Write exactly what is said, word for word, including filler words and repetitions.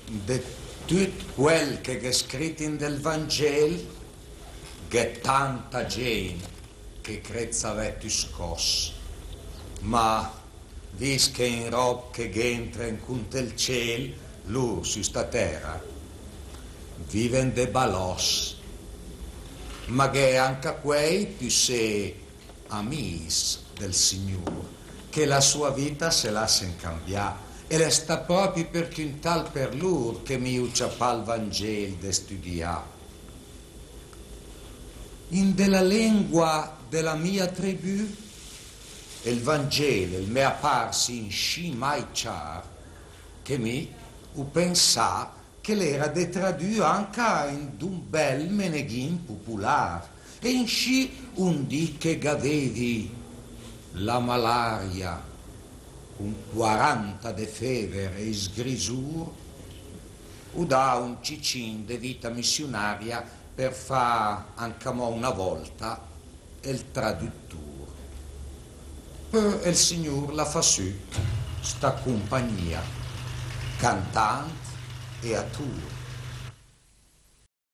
De tüt quel che gh'è scrit in del Vangel, gh'è tanta gent che cred savè tüscoss. Ma, vist che in rob che gh'entren cunt el ciel, lur sü sta tera viven de baloss. Ma gh'è anca quei püssé amis del Signur, che la sua vita se lassen cambià, e l'è sta propi per cüntal per lur che mi u ciapà el Vangel de stüdià. In de la lengua de la mia tribù, el Vangel el m'è apars inscì mai ciar, che mi u pensà che l'era de tradü anca in d'un bel meneghin pupular, e inscì un dì che gh'avevi la malaria, cun quaranta de fever e sgrisur, u dà un cicin de vita missiunaria per fà ancamò una volta el tradütur. Pö el Signur l'à fà sü sta cumpagnia, cantant e atur.